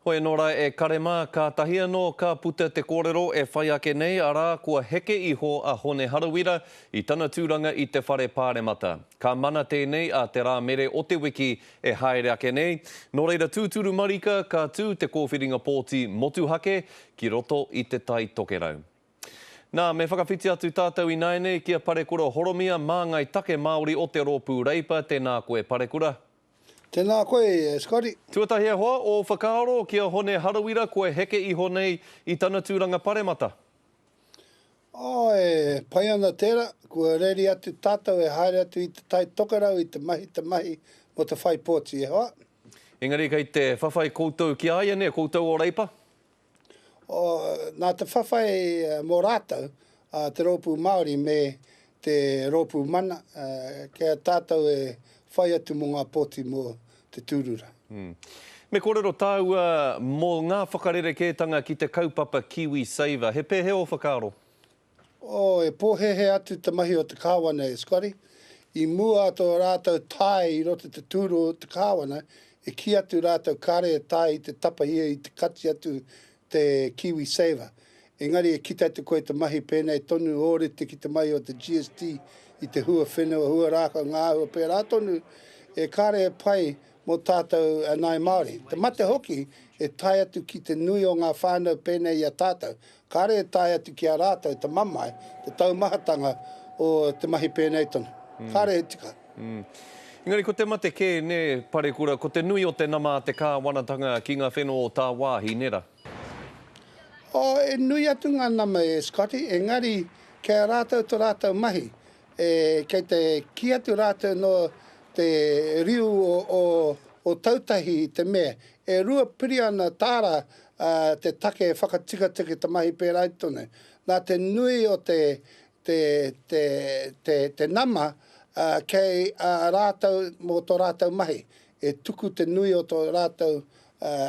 Hoi anō rā e kare mā, kātahi anō ka puta te kōrero e whai ake nei, arā, kua heke iho a Hone Harawira i tana tūranga i te Whare Pāremata. Ka mana tēnei a te Rāmere o te wiki e haere ake nei. Nō reira tūturu marika ka tū te kōwhiringa pōti motuhake ki roto i Te Tai Tokerau. Nā, me whakawhiti atu tātou ināianei ki a Parekura Horomia, māngai take Māori o te Rōpū Reipa. Tēnā koe Parekura. Tēnā koe, e Scotty. Tuatahi e hoa, ō whakaaro ki a Hone Harawira kua heke iho nei i tana tūranga paremata. Oh, e pai ana tērā, kua reri atu tātou e haere atu i te Tai Tokerau i te mahi te mahi mō te whai pōti, e hoa. Engari kei te whawhai koutou ki a ia, nē, koutou o Reipa? Oh, nā te whawhai mō rātou, a te Rōpū Māori me te Rōpū Mana, kei a tātou e whai atu mō ngā pōti mō te tūrura. Me kōrero tāua mō ngā whakarerekētanga ki te kaupapa KiwiSaver. He pēhea ō whakaaro? Oh, e pōhēhē atu te mahi o te Kāwana e Scotty. I mua tō rātou tae i roto te tūru o te Kāwana, e kī atu rātou kāre e tae i te tapahia i te kati atu te Kiwi Saver. Engari e kite atu koe te mahi pēnei tonu ōrite ki te mahi o te GST i te hua whenua, hua rākau, ngā āhua pērā tonu, e kāre e pai mō tātou a Ngāi Māori. Te mate hoki e tae atu ki te nui o ngā whānau pēnei i a tātou, kāre e tae atu ki a rātou te mamae, te taumahatanga o te mahi pēnei tonu. Kāre e tika. Engari ko te mate kē, nē, Parekura, ko te nui o te nama a te kāwanatanga ki ngā whenua o tāwāhi, nē rā? Oh, e nui atu ngā nama e Scotty, engari kei a rātou to rātou mahi. E, kei te kī atu rātou nō te riu o, o Tautahi i te mea, e 2 piriana tāra te take e whakatikatika te mahi pērā i tonu. Nā te nui o te, te, te, te, te nama kei a rātou mō tō rātou mahi, e tuku te nui o tō rātou,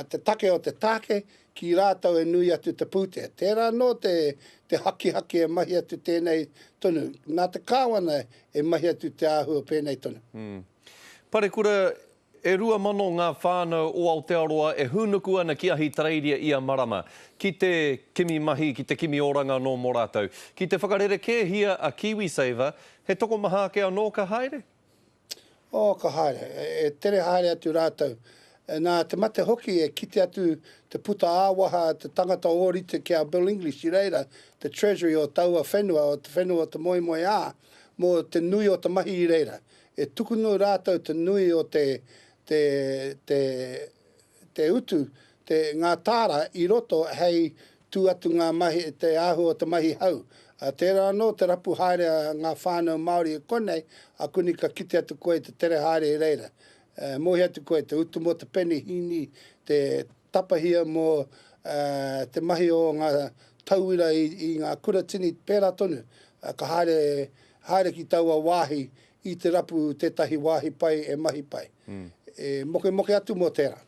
te take o te tāke ki rātou e nui atu te pūtea. Tērā anō te, te hakihaki e mahi atu tēnei tonu. Nā te Kāwana e mahi atu te āhua pēnei tonu. Parekura, e 2,000 ngā whānau o Aotearoa e hūnuku ana ki Ahitereiria ia marama, ki te kimi mahi, ki te kimi oranga anō mō rātou. Ki te whakarerekēhia a KiwiSaver, he tokomaha ake anō ka haere? Oh, ka haere. E tere haere atu rātou. Nā te mate hoki e kite atu te puta ā-waha te tangata ōrite ki a Bill English i reira, te Treasury o taua whenua, o te whenua o te moemoeā, mō te nui o te mahi i reira. E tukunu rātou te nui o te, te, te, te utu, te, ngā tāra i roto hei tū atu ngā mahi, te āhua o te mahi hau. Ā, tērā anō te rapu haere a ngā whānau Māori i konei, akuni ka kite atu koe i te tere haere i reira. E mōhio atu koe, te utu mō te penihīni, te tapahia mō te mahi o ngā tauira i, i ngā kuratini, pērā tonu. Ka haere, haere ki taua wāhi i te rapu tētahi wāhi pai e mahi pai. E mokemoke atu mō tērā.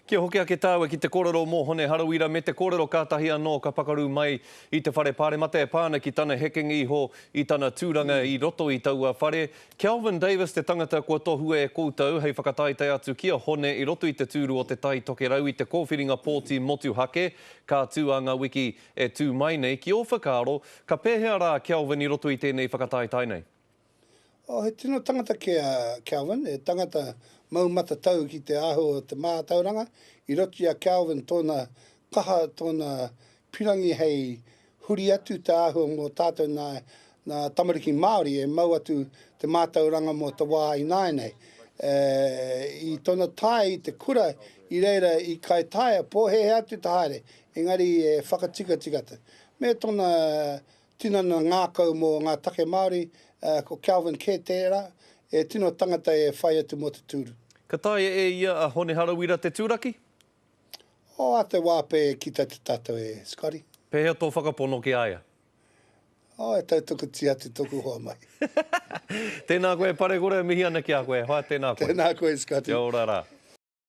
Kia hoki ake tāua ki te kōrero mō Hone Harawira me te kōrero kātahi anō ka pakaru mai i te whare pāremata e pā ana ki tana hekenga iho i tana tūranga i roto i taua whare. Kelvin Davis te tangata kua tohua e koutou hei whakataetae atu ki a Hone i roto i te tūru o Te Tai Tokerau i te kōwhiringa pōti motuhake ka tū a ngā wiki e tū mai nei. Ki ō whakaaro, ka pēhea rā Kelvin i roto i tēnei whakataetae nei? Oh, he tino tangata kē a Kelvin, he tangata mau matatau ki te āhua o te mātauranga. I roto i a Kelvin tōna kaha, tōna pirangi hei huri atu te āhua mō tātou nā, nā tamariki Māori e mau atu te mātauranga mō te wā ināianei. E, i tōna tae i te kura i reira i Kaitaia, pōhēhē atu te haere, engari e whakatikatika atu. Me tōna Tinana ngākau mō ngā take Māori, ko Kelvin kē tērā, e tino tangata e whai atu mō te tūru. Ka taea e ia a Hone Harawira te turaki? Oh, a te wā pē e kita te tātou e Scotty. Pēhea tō whakapono ki a ia? Oh, e tautokotia atu tōku hoa mai. Tēnā koe Parekura, e mihi ana ki a koe e hoa, tēnā koe. Tēnā koe Scotty. Kia ora rā.